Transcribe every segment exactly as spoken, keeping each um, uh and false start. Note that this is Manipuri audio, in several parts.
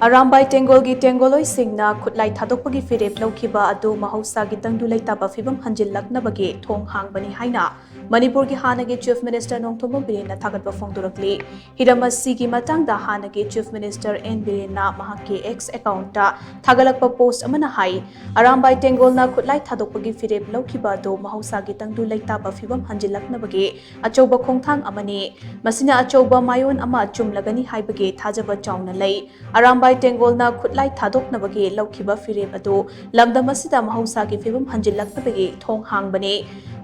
ꯑꯔꯥꯝꯕꯥꯏ ꯇꯦꯡꯒꯣꯜꯒꯤ ꯇꯦꯡꯒꯣꯜꯂꯣꯏꯁꯤꯡꯅ ꯈꯨꯠꯂꯥꯏ ꯊꯥꯗꯣꯛꯄꯒꯤ ꯐꯤꯔꯦꯞ ꯂꯧꯈꯤꯕ ꯑꯗꯨ ꯃꯍꯧꯁꯥꯒꯤ ꯇꯪꯗꯨ ꯂꯩꯇꯥꯕ ꯐꯤꯕꯝ ꯍꯟꯖꯤꯜꯂꯛꯅꯕꯒꯤ ꯊꯣꯡ ꯍꯥꯡꯕꯅꯤ ꯍꯥꯏꯅ ꯃꯅꯤꯄꯨꯔꯒꯤ ꯍꯥꯟꯅꯒꯤ Chief Minister ꯅꯣꯡꯊꯣꯝꯕꯝ ꯕꯤꯔꯦꯟꯅ ꯊꯥꯒꯠꯄ ꯐꯣꯡꯗꯣꯔꯛꯂꯤ꯫ ꯍꯤꯔꯝ ꯑꯁꯤꯒꯤ ꯃꯇꯥꯡꯗ ꯍꯥꯟꯅꯒꯤ Chief Minister ꯑꯦꯟ ꯕꯤꯔꯦꯟꯅ ꯃꯍꯥꯛꯀꯤ X account ꯊꯥꯒꯠꯂꯛꯄ post ꯑꯃꯅ ꯍꯥꯏ, ꯑꯔꯥꯝꯕꯥꯏ ꯇꯦꯡꯒꯣꯜꯅ ꯈꯨꯠꯂꯥꯏ ꯊꯥꯗꯣꯛꯄꯒꯤ ꯐꯤꯔꯦꯞ ꯂꯧꯈꯤꯕ ꯑꯗꯨ ꯃꯍꯧꯁꯥꯒꯤ ꯇꯪꯗꯨ ꯂꯩꯇꯥꯕ ꯐꯤꯕꯝ ꯍꯟꯖꯤꯜꯂꯛꯅꯕꯒꯤ ꯑꯆꯧꯕ ꯈꯣꯡꯊꯥꯡ ꯑꯃꯅꯤ꯫ ꯃꯁꯤꯅ ꯑꯆꯧꯕ ꯃꯥꯏꯑꯣꯟ ꯑꯃ ꯆꯨꯝꯂꯒꯅꯤ ꯍꯥꯏꯕꯒꯤ ꯊꯥꯖꯕ ꯆꯥꯎꯅ ꯂꯩ꯫ ꯑꯔꯥꯝꯕꯥꯏ ꯇꯦꯡꯒꯣꯜꯅ ꯈꯨꯠꯂꯥꯏ ꯊꯥꯗꯣꯛꯅꯕꯒꯤ ꯂꯧꯈꯤꯕ ꯐꯤꯔꯦꯞ ꯑꯗꯨ ꯂꯝꯗꯝ ꯑꯁꯤꯗ ꯃꯍꯧꯁꯥꯒꯤ ꯐꯤꯕꯝ ꯍꯟꯖꯤꯜꯂꯛꯅꯕꯒꯤ ꯊꯣꯡ ꯍꯥꯡꯕꯅꯤ꯫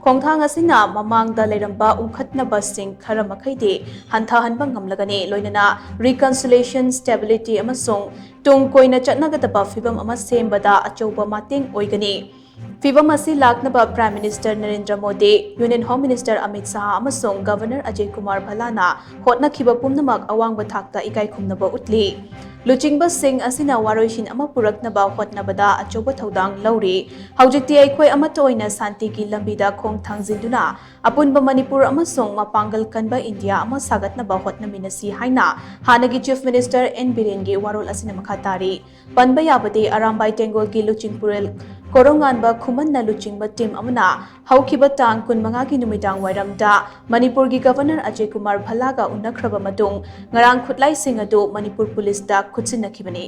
ꯈꯣꯡꯊꯥꯡ ꯑꯁꯤꯅ ꯃꯃꯥꯡꯗ ꯂꯩꯔꯝꯕ ꯎꯪꯈꯠꯅꯕꯁꯤꯡ ꯈꯔ ꯃꯈꯩꯗꯤ ꯍꯟꯊꯍꯟꯕ ꯉꯝꯂꯒꯅꯤ, ꯂꯣꯏꯅꯅ reconciliation, stability ꯑꯃꯁꯨꯡ ꯇꯨꯡ ꯀꯣꯏꯅ ꯆꯠꯅꯒꯗꯕ ꯐꯤꯕꯝ ꯑꯃ ꯁꯦꯝꯕꯗ ꯑꯆꯧꯕ ꯃꯇꯦꯡ ꯑꯣꯏꯒꯅꯤ꯫ ꯐꯤꯕꯝ ꯑꯁꯤ ꯂꯥꯛꯅꯕ Prime Minister Narendra Modi, Union Home Minister Amit Shah ꯑꯃꯁꯨꯡ Governor ꯑꯖꯌ ꯀꯨꯃꯥꯔ ꯚꯜꯂꯥꯅ ꯍꯣꯠꯅꯈꯤꯕ ꯄꯨꯝꯅꯃꯛ ꯑꯋꯥꯡꯕ ꯊꯥꯛꯇ ꯏꯀꯥꯏ ꯈꯨꯝꯅꯕ ꯎꯠꯂꯤ꯫ ꯂꯨꯆꯤꯡꯕꯁꯤꯡ ꯑꯁꯤꯅ ꯋꯥꯔꯣꯏꯁꯤꯟ ꯑꯃ ꯄꯨꯔꯛꯅꯕ ꯍꯣꯠꯅꯕꯗ ꯑꯆꯧꯕ ꯊꯧꯗꯥꯡ ꯂꯧꯔꯤ꯫ ꯍꯧꯖꯤꯛꯇꯤ ꯑꯩꯈꯣꯏ ꯑꯃꯠꯇ ꯑꯣꯏꯅ ꯁꯥꯟꯇꯤꯒꯤ ꯂꯝꯕꯤꯗ ꯈꯣꯡ ꯊꯥꯡꯖꯤꯟꯗꯨꯅ ꯑꯄꯨꯟꯕ ꯃꯅꯤꯄꯨꯔ ꯑꯃꯁꯨꯡ ꯃꯄꯥꯡꯒꯜ ꯀꯟꯕ ꯏꯟꯗꯤꯌꯥ ꯑꯃ ꯁꯥꯒꯠꯅꯕ ꯍꯣꯠꯅꯃꯤꯟꯅꯁꯤ ꯍꯥꯏꯅ ꯍꯥꯟꯅꯒꯤ Chief Minister ꯑꯦꯟ ꯕꯤꯔꯦꯟꯒꯤ ꯋꯥꯔꯣꯜ ꯑꯁꯤꯅ ꯃꯈꯥ ꯇꯥꯔꯤ꯫ ꯄꯟꯕ ꯌꯥꯕꯗꯤ, ꯑꯔꯥꯝꯕꯥꯏ ꯇꯦꯡꯒꯣꯜꯒꯤ ꯂꯨꯆꯤꯡꯄꯨꯔꯦꯜ ꯀꯣꯔꯧꯉꯥꯟꯕ ꯈꯨꯃꯟꯅ ꯂꯨꯆꯤꯡꯕ team ꯑꯃꯅ ꯍꯧꯈꯤꯕ ꯇꯥꯡ ꯀꯨꯟꯃꯉꯥꯒꯤ ꯅꯨꯃꯤꯗꯥꯡ ꯋꯥꯏꯔꯝꯗ ꯃꯅꯤꯄꯨꯔꯒꯤ Governor ꯑꯖꯌ ꯀꯨꯃꯥꯔ ꯚꯜꯂꯥꯒ ꯎꯅꯈ꯭ꯔꯕ ꯃꯇꯨꯡ ꯉꯔꯥꯡ ꯈꯨꯠꯂꯥꯏꯁꯤꯡ ꯑꯗꯨ ꯃꯅꯤꯄꯨꯔ ꯄꯨꯂꯤꯁꯇ ꯈꯨꯠꯁꯤꯟꯅꯈꯤꯕꯅꯤ꯫